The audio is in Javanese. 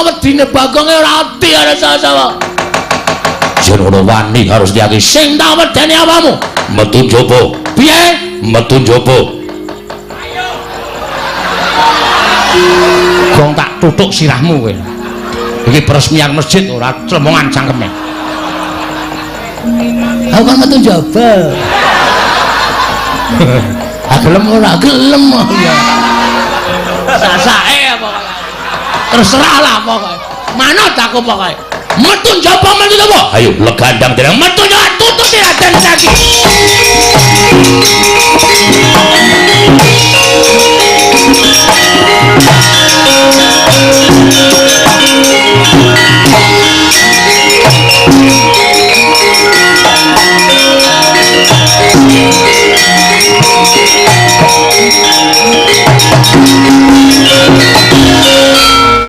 Ana wedine Bagonge ora wedi karo sapa-sapa. Yen ora wani harus diaki sing tak wedeni awamu. Metu njaba. Piye? Metu njaba. Gong tak tutuk sirahmu kowe. Iki peresmian masjid ora clemongan cangkeme. Aku kan metu njaba. Ah gelem ora gelem ya. Sasake pokoke. Terserah lah pokoke. Manut aku pokoke. Metu njaba metu njaba. Ayo legandang dereng metu njaba tututi Raden Setyaki.